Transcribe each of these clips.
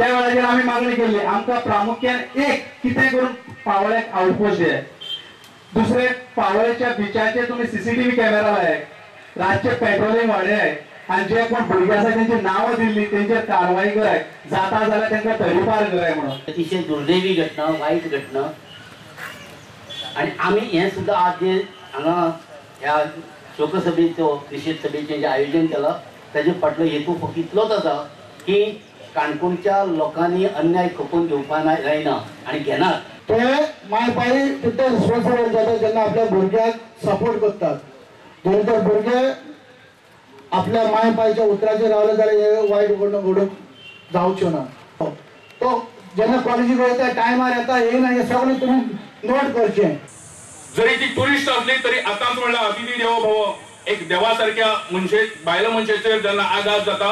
त्या वेळाचेर आमी मागणी केल्ली आमकां प्रामुख्यान एक कितें करून पावळ्याक आउटपोस्ट दियात, दुसरे पावळ्याच्या बिचाचेर तुमी सीसीटीव्ही कॅमेरा लायात, रातचे पेट्रोलिंग वाडयात आनी जे कोण भुरगे आसा तेंची नांवां दिल्ली तेंचेर कारवाय कराय, जाता जाल्यार तेंकां तडीपार कराय म्हणून. अतिशय दुर्दैवी घटना, वायट घटना. आनी आमी हें सुद्दां आज जे हांगा ह्या शोकसभेचो निशेध सभेचें जें आयोजन केलां ताजे फाटलो हेतू फक्त इतलोच आसा की काणकोणच्या लोकांनी अन्याय खपोवन घेवपा जायना आनी घेनात. ते माय पाय तितले रिस्पॉन्सिबल जाता जेन्ना आपल्या भुरग्याक सपोर्ट करतात. जर तर भुरगे आपल्या माय पायच्या उतराचेर रावले जाल्यार हे वायट घडणूक घडूंक जावच्यो ना. तो जेन्ना कॉलेजीक वयता टायमार येता येयना हें सगळें तुमी नोट करचें. जरी ती टुरिस्ट असली तरी आतांच म्हणल्यार अतिथी देवो भव एक देवा सारक्या मनशे बायल मनशेचेर जेन्ना आघात जाता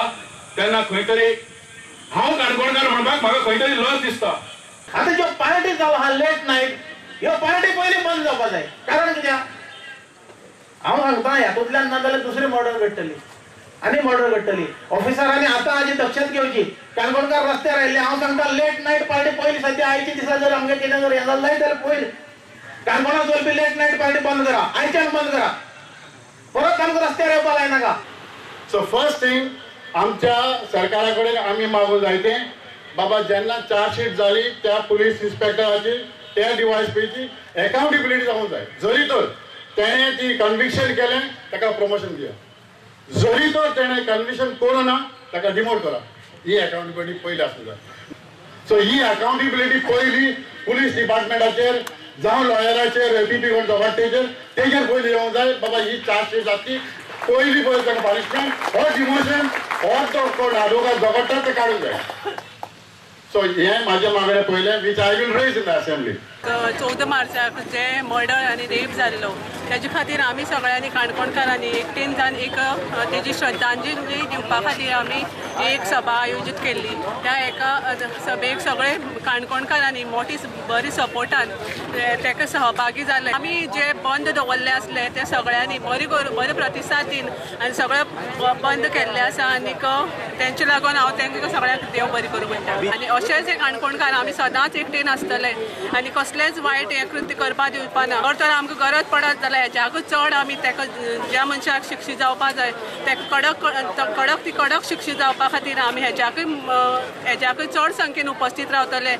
तेन्ना खंय तरी हांव काणकोणकार म्हणपाक म्हाका खंय तरी लज दिसता. आतां ज्यो पार्टी जावं आहा लेट नायट ह्यो पार्टी पयलीं बंद जावपा जाय. कारण कित्याक हांव सांगता हातूंतल्यान ना जाल्यार दुसरी मर्डर घडटली आनी मर्डर घडटली. ऑफिसरांनी आतां हाजी दक्षता घेवची. काणकोणकार रस्त्यार आयिल्ले हांव सांगता लेट नायट पार्टी पयली सद्या आयच्या दिसा जर आमगे कितें जर हें जालें जाल्यार पयलीं काणकोणांत चलपी लेट नायट पार्टी बंद करा, आयच्यान बंद करा, परत आमकां रस्त्यार येवपा लायनाका. सो फर्स्ट थिंग आमच्या सरकारा कडेन आमी मागूंक जाय तें बाबा जेन्ना चार्जशीट जाली त्या पुलीस इन्स्पेक्टराची त्या डीवायएसपीची एकाउंटेबिलिटी जावंक जाय. जरी तर तेणें ती कन्विक्शन केलें ताका प्रमोशन दिया, जरी तर तेणें कन्विक्शन करूं ना ताका डिमोट करा. ही एकाउंटेबिलिटी पयली आसूंक जाय. सो ही एकाउंटेबिलिटी पयली पुलीस डिपार्टमेंटाचेर जावं लॉयराचेर एपीपी कोण जबाटेचेर तेजेर पयली येवंक जाय. बाबा ही चार्जशीट जातली पयली पयली ताका पनिशमेंट ऑर डिमोशन ऑर तो कोण आडवोकात झगडटा ते काडूंक जाय. सो हें म्हाजें मागणें पयलें which I will raise in the assembly. 14 मार्चाक जे मर्डर आनी रेप जाल्लो तेजे खातीर आमी सगळ्यांनी काणकोणकारांनी एकटेन जावन एक तेजी श्रद्धांजली दिवपा खातीर आमी एक सभा आयोजीत केल्ली. त्या एका सभेक सगळे काणकोणकारांनी मोठी बरी सपोर्टान तेका सहभागी जाले. आमी जे बंद दवरले आसले ते सगळ्यांनी बरी बरे प्रतिसाद दिवन आनी सगळे बंद केल्ले आसा आनीक तेंचे लागून हांव तेंकां सगळ्यांक देव बरी करूं म्हणटा. आनी अशेंच हे काणकोणकार आमी सदांच एकटेन आसतले आनी कसलेंच वायट हें कृत्य करपा दिवपा ना. जर तर आमकां गरज पडत जाल्यार हेच्याकूच चड आमी तेका ज्या मनशाक शिक्षा जावपा जाय तेका कडक कडक ती कडक शिक्षा जावपा खातीर आमी हेच्याकूय चड संख्येन उपस्थित रावतले.